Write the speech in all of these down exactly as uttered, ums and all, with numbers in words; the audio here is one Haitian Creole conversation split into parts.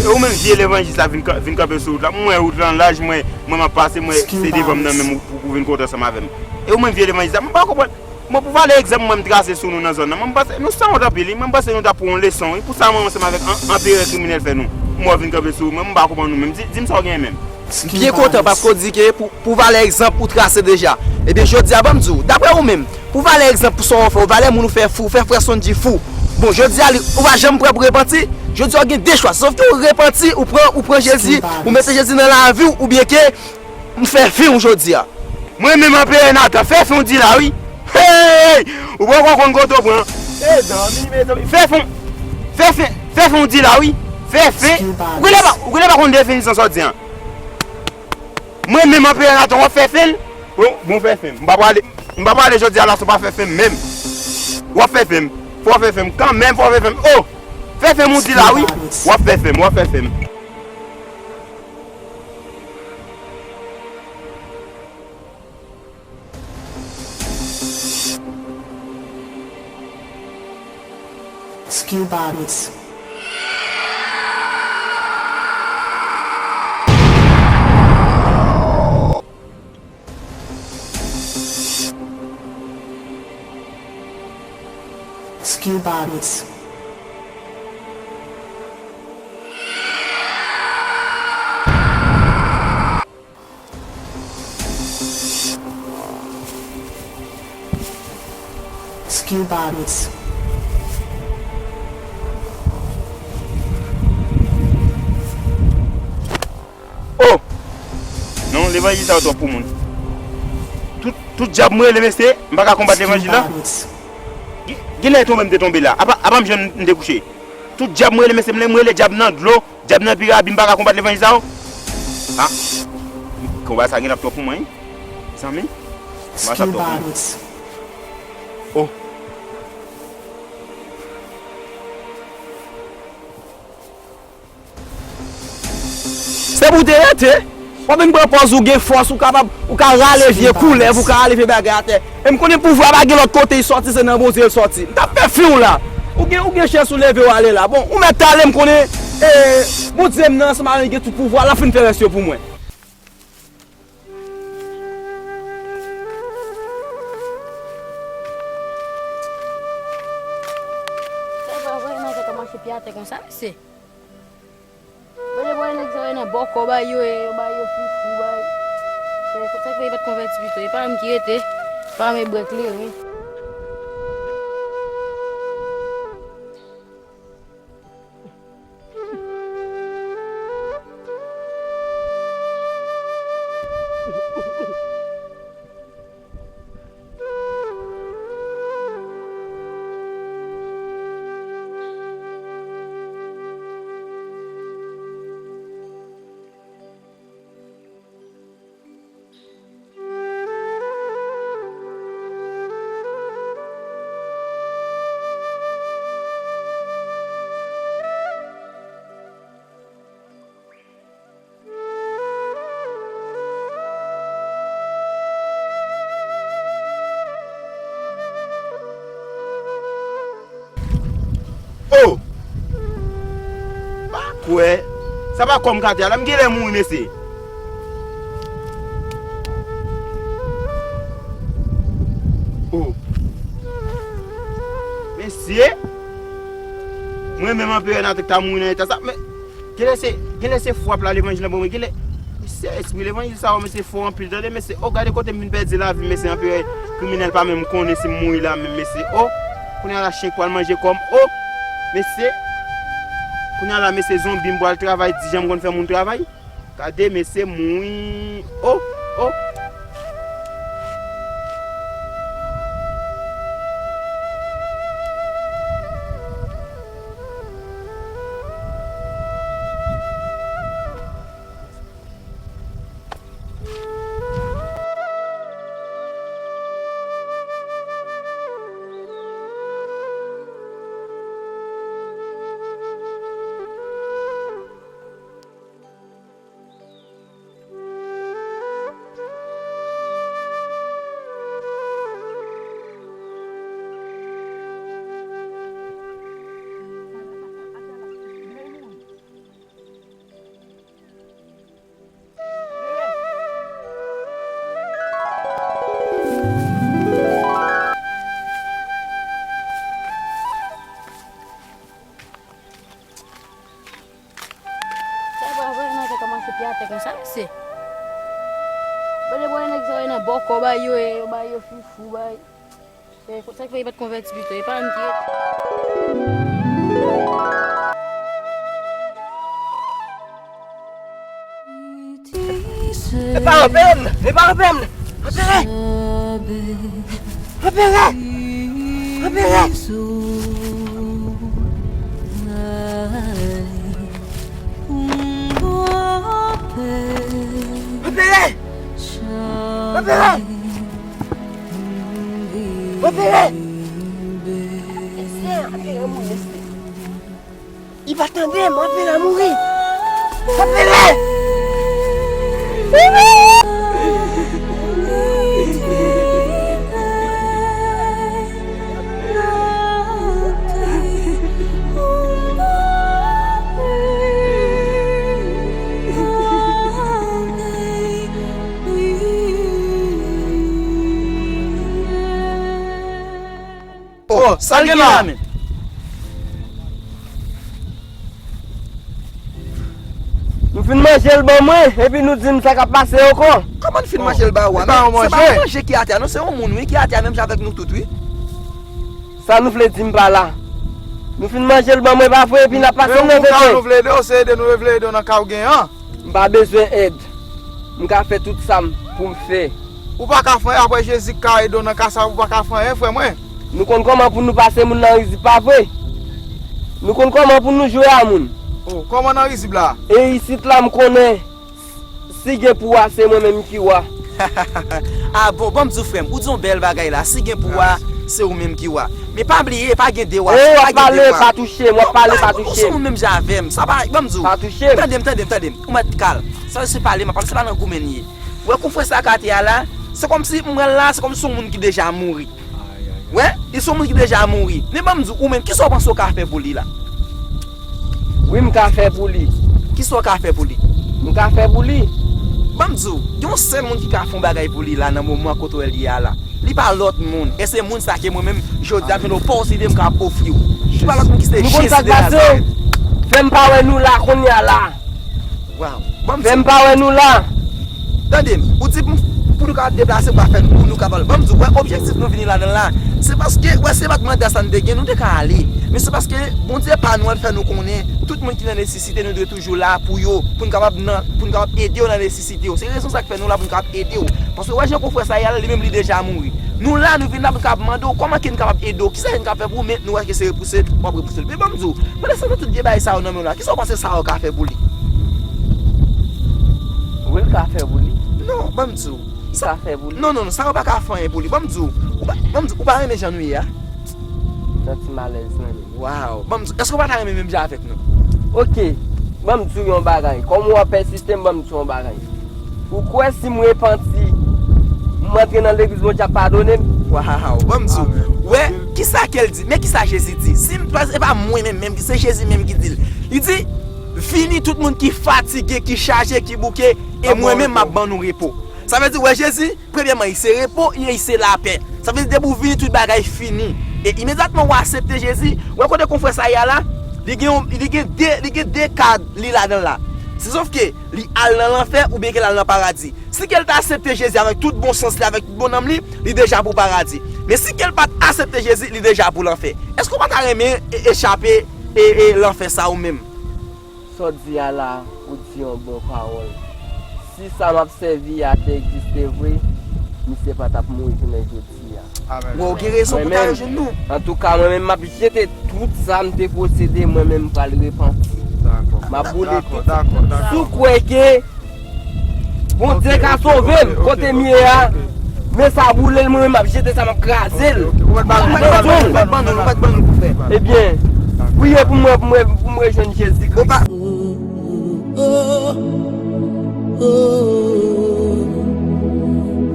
Ou menm vye levanjis la vin, vin kanpe sou wout la. Mwen wout lan laj, mwen, mwen m ap pase, mwen se devan m nan menm ou, ou vin kontre ansanm avè m. E ou menm vye levanjis la, mwen pa konprann. Mwen pou valè egzanp mwen m trase sou nou nan zòn nan, mwen m panse nou sanwont anpil wi, mwen m panse nou t ap pran yon leson wi, pou sa mwen ansanm avèk an, anperè kriminèl fè nou. Mwen w vin kanpe sou mwen, mwen pa konprann nou menm. Di, di m sa w genyen menm. M byen kontan paske w di ke pou, pou valè egzanp ou trase deja. Ebyen jodi a ban m di w, daprè ou menm, pou valè egzanp pou sa w fè, ou valè moun ou fè fou, ou fè frè Sondji fou. Bon, jodi a li, ou pa janm prè pou repanti, jodi a w gen de chwa, se swafi w repanti, ou pran, ou pran Jezi, ou mete Jezi nan lavi w, oubyen ke m fè fen w jodi a. Mwen menm anperè Natan, fè fen w di la wi. Hey! Ou poko konn kote w pran. Mezanmi, mezanmi. Fè fen, fè fen, fè fen w di la wi. Fè fen. Ou genlè pa, ou genlè pa konn definisyon sa w di an. Mwen menm anperè Natan, w ap fè fen l? Bon, bon, fè fen m. M pa prale, m pa prale jodi a la san w pa fè fen m menm. W ap fè fen m. Fò w fè fen m kanmenm, fò w fè fen m. Oh! Fè fen m ou di la wi. W ap fè fen m, w ap fè fen m. Skill bodies. Skill bodies. Skill bodies. Oh! Non, levanjil sa yo twòp pou mwen. Tout, tout djab mwen rele mesye, m pa ka konbat levanjil la. Skill bodies. Gen, gen lè tonbe m te tonbe la. Apa, apa m jwenn m te kouche. Tout djab mwen rele mesye, m rele djab nan dlo. Djab nan pi rabi, m pa ka konbat levanjil sa yo. Ah. Konba sa gen l ap twòp pou mwen wi. Zanmi. Konba sa ap twòp pou mwen. Oh. Se pou te rete. W ap vin pran pòz ou gen fòs, ou kapab, ou ka rale vye koulèv, ou ka rale vye bagay atè. E m konnen pouvwa pa gen lòt kote li sòti, se nan Bondye l sòti. M t ap fè fi w la. Ou gen, ou gen chans ou leve w ale la. Bon, ou mèt ale, m konnen, e, Bondye m nan ansanm avè m gen tout pouvwa, l ap fin fè rès yo pou mwen. Sa pa vre, nan sa ka mache pye atè konsa, mesye. Bon, bon, nèg sa yo nan bòkò, bay yo, e, yo bay yo fou, fou, bay. Se, se sa k fè yo pa t konvèti pito. E pa menm ki rete, pa menm brèk li, wi. Oh! Pa kwè. Sa pa kò m ka te a la, m genlè mouri, mesye. Oh! Mesye! Mwen menm anperè nan tèt ta mouri nan eta sa, men Genlè se, genlè se frap la levanjil lan ban mwen. Genlè, mesye, espri levanjil sa yo, mesye, fò anpil, tande, mesye. O, gade kote m vin pèdi lavi m, mesye, anperè kriminèl pa menm konnen si m mouri la menm, mesye. O, kounye a la chen k pral manje kò m. O, mesye, kounye a la, mesye, zonbi m pral travay, di jan m konn fè moun travay. Gade, mesye, m mouri. O, o. Epi atè konsa, mesye. Bon, de bò nèg sa yo nan bòkò, bay yo, e, yo bay yo fifou, bay. E, sa k fè yo pa t konvèti pito, e pa m ki E pa anpè m! E pa anpè m! Anpè! Anpè! Anpè! Anpè! Anpè! Anpè! Anpè! Anpè! Anpè! Li pa tande m, anpè la mouri. Anpè la! Oh, sa l gen la? Nou fin manje l ban mwen, epi nou di m sa k ap pase ankò. Kòman n fin manje l ba ou a? Se pa yon manje ki atè a, non, se yon moun, wi, ki atè a menm jan avèk nou tout, wi. Sa nou vle di m pa la? Nou fin manje l ban mwen, pa vre, epi n ap pase l nan tete. Nou vle ede w, se ede nou vle ede w nan ka w gen an. M pa bezwen èd. M ka fè tout sa m pou m fè. Ou pa ka fè anyen, apre Jezi k ka ede w nan ka sa, ou pa ka fè anyen, frè mwen. Nou konn kòman pou nou pase moun nan rizib, pa vre? Nou konn kòman pou nou jwe a moun. Oh, kòman nan rizib la? E isit la, m konnen si gen pou wa, se mwen menm ki wa. Ah bon, ban m di w, frè m, ou di yon bèl bagay la, si gen pou wa, se ou menm ki wa. Men pa bliye, pa gen de wa, pa gen de wa. Ou ap pale, pa touche m, w ap pale, pa touche m. Ou sou moun menm jan avè m, sa pa, ban m di w. Pa touche m. Tande m, tande m, tande m. Ou mèt kal. San se pale, m ap pale, se pa nan goumen n ye. Ou wè kou frè sa k atè a la, se kòmsi m wè l la, se kòmsi se yon moun ki deja mouri. Ou wè, li se yon moun ki deja mouri. Men ban m di w, ou menm, kisa w panse w ka fè pou li la? Wi, m ka fè pou li. Kisa w ka fè pou li? M ka fè pou li. Ban m di w, gen yon sèl moun ki ka fè yon bagay pou li la nan moman kote w wè l ye a la. Li pa lòt moun. E se moun sa ke mwen menm, jodi a, m jwenn opòtinite m ka ofri w. Li pa lòt moun ki se Jezi de Nazarèt. Fè m pa wè nou la kounye a la. Waw. Ban m di w. Fè m pa wè nou la. Tande m, ou di pou, pou nou ka deplase, ou pa fè n pou nou ka pale. Ban m di w, wè, objektif nou vini ladan l la, se paske, wè, se pa t manda sa n te gen, nou te ka ale. Men se paske Bondye pa nou an fè nou konnen, tout moun ki nan nesesite, nou dwe toujou la pou yo, pou n kapab nan, pou n kapab ede yo nan nesesite yo. Se rezon sa k fè nou la pou n kapab ede w. Paske, wè, jan kou frè sa ye a la, li menm li deja mouri. Nou la, nou vin la pou n kapab mande w kòman ke n kapab ede w, kisa ke n kapab fè pou ou, men nou wè ke se repouse, w ap repouse l. Men ban m di w, pandan se tan tout vye bagay sa yo nan men w la, kisa w panse Sara ka fè pou li? Wi, l ka fè pou li. Non, ban m di w. Li ka fè pou li. Non, non, non, Sara pa ka fè anyen pou li. Ban m di w, ou pa, ban m di w, ou pa renmen jan nou ye a? M santi m alèz, mwen menm. Waw, ban m di w, èske w pa ta renmen menm jan avèk nou? Oke, ban m di w yon bagay. Kòm w ap pèsiste m, ban m di w yon bagay. Ou kwè si m repanti, m antre nan legliz, Bondye ap padone m? Waw, ban m di w. Wè, kisa ke l di? Men kisa Jezi di? Si m, e pa mwen menm, menm, se Jezi menm ki di l. Li di, vini tout moun ki fatige, ki chaje, ki bouke, e mwen menm, m ap ban nou repo. Sa vle di, wè, Jezi, premyèman, li se repo, e li se lapè. Sa vle di, depi w vini, tout bagay fini. E imedyatman w aksepte Jezi, wè kote kou frè sa ye a la, li gen yon, li gen de, li gen de ka li ladan l la. Se sòf ke li al nan lanfè oubyen ke l al nan paradi. Si ke l ta aksepte Jezi avèk tout bon sans li, avèk tout bon nanm li, li deja pou paradi. Men si ke l pa t aksepte Jezi, li deja pou lanfè. Èske w pa ta renmen e, echape e, e lanfè sa ou menm? Sa w di a la, ou di yon bon pawòl. Si sa m ap sèvi a te egziste vre, misye pa t ap mouri jounen jodi a. Amèn. Bon, ou gen rezon pou ta rejoin nou. Antouka, mwen menm, m ap jete tout sa m te posede, mwen menm, m pral repanti. Dakò. M ap boule tout. Dakò, dakò, dakò. Si w kwè ke Bondye ka sove m, kote m ye a, men sa boule l, mwen menm, m ap jete sa, m ap kraze l. Ou mèt ban nou, ou mèt ban nou, ou mèt ban nou pou fè. Ebyen, priye pou mwen, pou mwen, pou mwen jwenn Jezi Kris.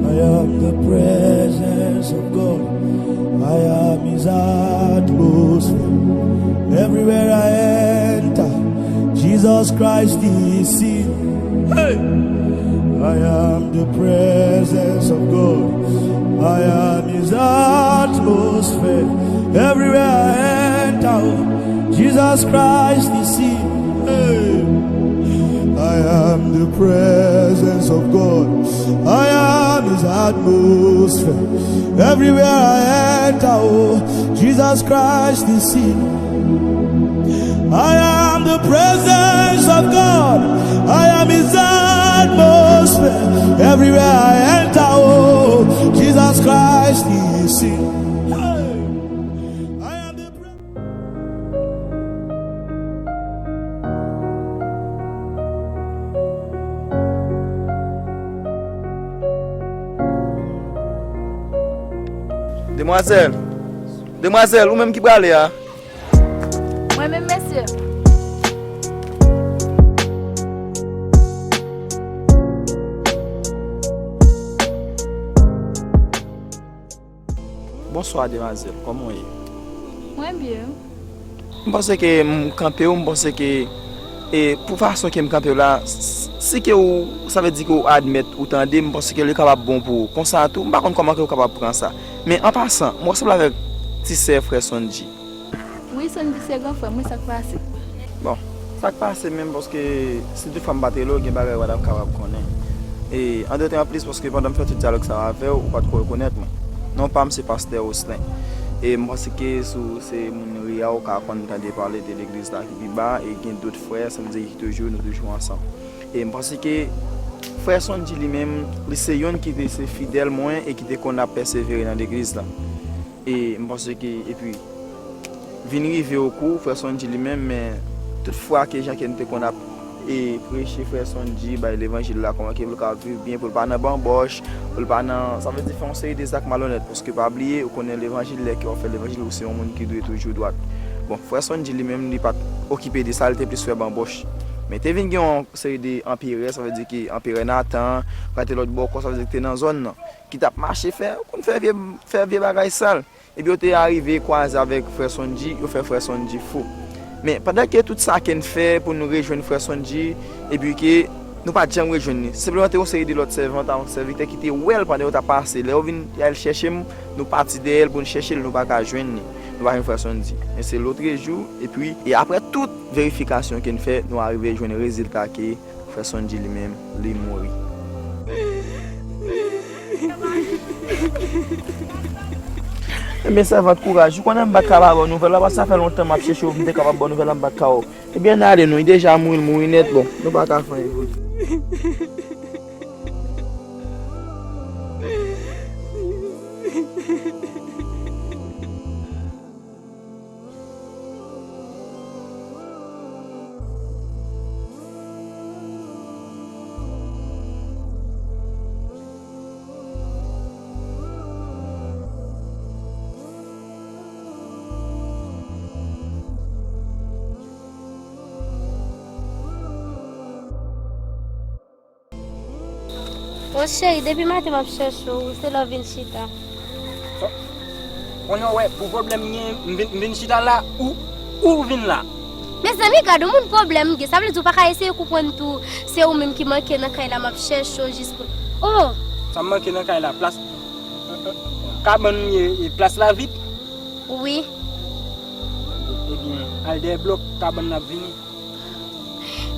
I am the presence of God. I am His atmosphere. Everywhere I enter, Jesus Christ is seen. Hey! I am the presence of God. I am His atmosphere. Everywhere I enter, Jesus Christ is seen. Hey! I am the Presence of God. I am his atmosphere. Everywhere I enter, oh, Jesus Christ is seen. I am the presence of God. I am his atmosphere. Everywhere I enter, oh, Jesus Christ is seen. Hey! I am the pre- Demwazèl, demwazèl, ou menm ki prale a? Mwen menm, mesye. Bonswa, demwazèl. Kòman w ye? Mwen byen. M panse ke m kanpe w, m panse ke, e, pou fason ke m kanpe w la, s-, si ke w, sa vle di ke w admèt ou tande, m panse ke li kapab bon pou ou. Konsa tou, m pa konn kòman ke w kapab pran sa. Men an pasan, m wè w sanble avèk ti sè frè Sondji. Wi, Sondji se gran frè m, wi, sa k pase? Bon, sa k pase menm, paske si toutfwa m pa t rele w, gen bagay ou pa t ap kapab konnen. E, an de tan an plis, paske pandan m fè tout dyalòg sa yo avè w, ou pa t ko rekonèt mwen. Non pa m se pastè Roslin. E m panse ke si w se moun ri a, ou ka konn tande pale de legliz la ki pi ba, e gen dòt frè, sa vle di ki toujou, nou toujou ansanm. E m panse ke frè Sondji li menm, li se youn ki te se fidèl mwen e ki te konn ap pèsevere nan legliz la. E m panse ke, epi, vin rive o kou, frè Sondji li menm, men tout fwa ke jan ke n te konn ap, e, preche frè Sondji, bay levanjil la, kòman ke pou l ka viv byen, pou l pa nan banbòch, pou l pa nan, sa vle di fè yon seri de zak malonèt, paske pa bliye, ou konnen levanjil, lè ke w ap fè levanjil, ou se yon moun ki dwe toujou dwat. Bon, frè Sondji li menm, li pa t okipe de sa, li te plis fè banbòch. Men te vin gen yon seri de anperè, sa vle di ke anperè Natan, frè te lòt bò, kò, sa vle di ki te nan zòn nan, ki t ap mache fè, konn fè vye, fè vye bagay sal. Epi yo te arive kwaze avèk frè Sondji, yo fè frè Sondji fou. Men, pandan ke tout sa ke n fè pou nou rejwenn frè Sondji, epi ke nou pa t janm rejwenn li. Senpleman, te yon seri de lòt sèvant ak sèvitè ki te wè l pandan yo t ap pase. Lè yo vin al chèche m, nou pati dèyè l pou n chèche l, nou pa ka jwenn li. Nou pa jwenn frè Sondji. Men se lotrejou, epi, e apre tout verifikasyon ke n fè, nou arive jwenn rezilta ke frè Sondji li menm, li mouri. Ebyen, sèvant, kouraj. Ou konnen m pa t ka pa ba w nouvèl la, paske sa fè lontan m ap chèche w, m te kapab ba w nouvèl la, m pa t ka wè w. Ebyen, n ale non, li deja mouri, l mouri nèt, bon, nou pa ka fè anyen pou li. O cheri, depi maten m ap chèche w, se lè w vin chita. Kounye a w wè, pou pwoblèm m gen, m vin, m vin chita la, ou, ou vin la. Mezanmi, gad yon moun pwoblèm m gen. Sa vle di w pa ka eseye konprann tou, se ou menm ki manke nan kay la, m ap chèche w jis pou. Oh! Sa m manke nan kay la, plas, kabann m ye, e plas la vid? Wi. Ebyen, al dèyè blòk, kabann n ap vini.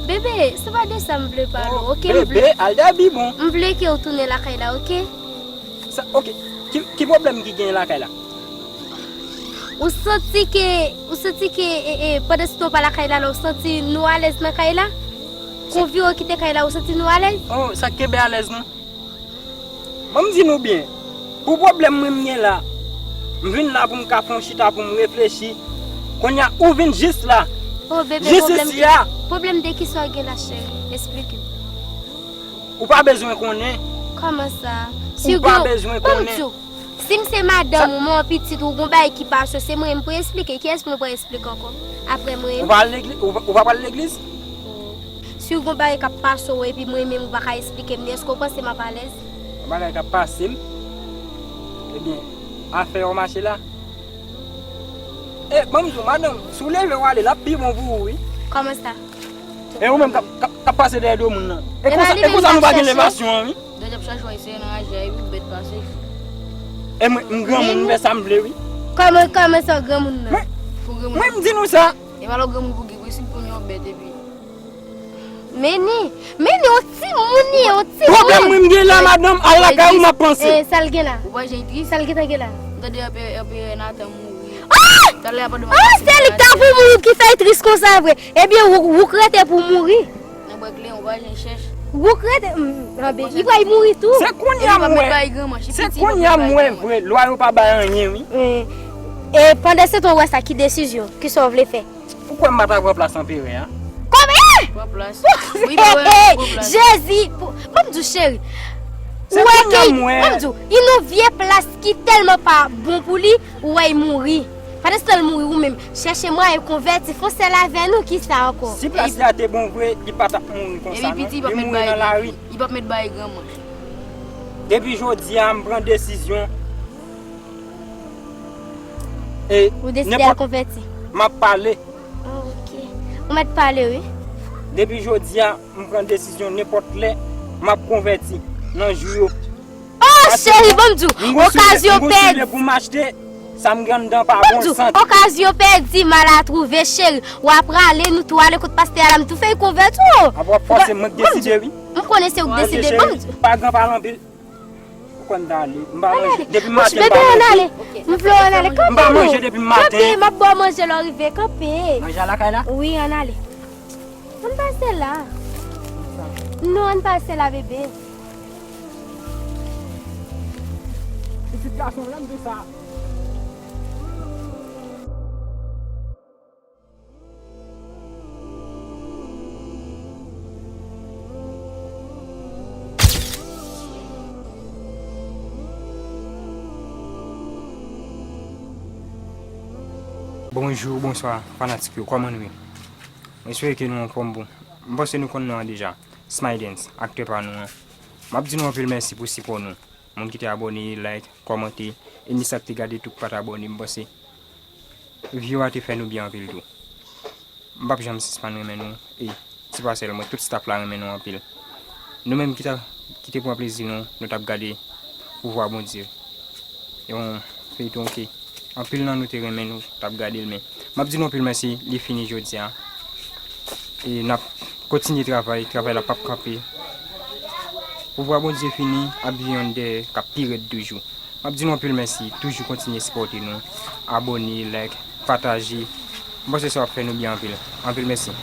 Bebe, se pa de sa m vle pale w, oke? M vle, bebe, al dèyè bibon. M vle ke w tounen lakay la, oke? Sa, oke. Ki, ki pwoblèm ki genyen lakay la? Ou santi ke, ou santi ke, e, e, pandan se tan w pa lakay la, la, ou santi nou alèz nan kay la? Konvi w kite kay la, ou santi nou alèz? Oh, sa kenbe alèz non. Ban m di nou byen, pou pwoblèm mwen m gen la, m vin la pou m ka fè yon chita pou m reflechi. Kounye a, ou vin jis la. Oh, bebe, jis isi a. Pwoblèm de ki sa w gen la, cheri? Esplike m. Ou pa bezwen konnen. Kòman sa? Ou pa bezwen konnen. Ban m di w, si m se madanm ou, men yon pitit ou, gon bagay ki pase w, se mwen menm pou esplike. Kiyès mwen pou esplike ankò? Apre mwen menm. Ou pa al legliz? Ou pa, ou pa pral legliz? Si w gon bagay k ap pase w epi mwen menm ou pa ka esplike m li, èske w panse m ap alèz? Yon bagay k ap pase m? Ebyen, afè yo mache la. E, ban m di w, madanm, si w leve w ale, l ap pi bon pou ou, wi. Kòman sa? E ou menm k ap, k ap, k ap pase dèyè do moun nan. E konsa, e konsa nou pa gen levasyon an, wi. Dèyè ap chache w, se nan raje a, epi w bèt pase. E mwen, m granmoun, m fè sa m vle, wi. Kòman, kòman sa w granmoun nan? Mwen, mwen, m di nou sa. E pa lè w granmoun pou gen prensip, kounye a w bèt epi. Men ni, men ni, yon timoun ni, yon timoun. Pwoblèm mwen m gen la, madanm, al lakay ou m ap panse. Eh, sa l gen la? Ou pa jan tris? Sa l gentan gen la? M tande anpè, anpè Nathan mouri. Ah! Talè a pandan m ap pase. Ah, se li k ta pou mouri ki fè l tris konsa vre. Ebyen, ou, ou k rete pou mouri. Nan bwè kle, ou pa jan chèch. Ou k rete, mm, anben, li pral mouri tou. Se kounye a m wè. Se kounye a m wè vre, lwa yo pa bay anyen, wi. Eh, e pandan se tan, ou wè sa, ki desizyon, ki sa w vle fè? Ou kwè m pa ta pran plas anperè a? Kòman? Pran plas. Wi, pran plas. Jezi, pou, ban m di w, cheri. Ou wè ki, ban m di w, gen yon vye plas ki tèlman pa bon pou li, ou wè l mouri. Pandan se tan l mouri, ou menm, chèche mwayen konvèti, fè yon sèl avè nou, ki sa ankò? Si plas la te bon vre, li pa t ap mouri konsa, non. Li mouri nan lari. Li p ap met bay granmoun. Depi jodi a, m pran desizyon. E ou deside al konvèti? M ap pale. Oh, ok. Ou mèt pale, wi. Depi jodi a, m pran desizyon, nenpòt lè, m ap konvèti nan jou yo. Oh, cheri, ban m di w, okazyon pèdi. M gon sou le pou m achte, sa m gen anndan pa bon sant. Ban m di w, okazyon pèdi, mal a twouve, cheri. W a prale, nou tou ale kot pastè a la, m tou fè l konvèti w. Apa w ap fòse mwen k deside, wi. M konnen se ou k deside, ban m di w. Pa gran pale anpil. Ou kwè m ta ale? M pa manje. Depi maten, m pa manje. Bebe, ann ale. M vle w ann ale. Kanpe non. M pa manje depi maten. Kanpe, m ap ba w manje lè w rive. Kanpe. Manje a lakay la? Wi, ann ale. Ann pase la. Non, ann pase la, bebe. Pitit gason, lè m di w sa. Bonjou, bonswa, fanatik yo, kòman nou ye? Mwen espere ke nou anfòm bon. M panse nou konn non an deja. Smydance, aktè pa nou an. M ap di nou anpil mèsi pou sipò nou. Moun ki te abòne, like, kòmante, e ni sa k te gade tou k pa t abòne, m panse view a te fè nou byen anpil tou. M p ap janm sispann renmen nou, e se pa sèl mwen, tout staff la renmen nou anpil. Nou menm ki ta, ki te pran plezi nou, nou t ap gade Pouvwa Bondye. Yon feyton ke anpil nan nou te renmen, nou t ap gade l, men m ap di nou anpil mèsi, li fini jodi a. E n ap kontinye travay, travay la p ap kanpe. Pouvwa Bondye fini, ap gen yonn dèyè k ap pi rèd toujou. M ap di nou anpil mèsi, toujou kontinye sipòte nou, abòne, like, pataje. M panse sa w ap fè nou byen anpil. Anpil mèsi.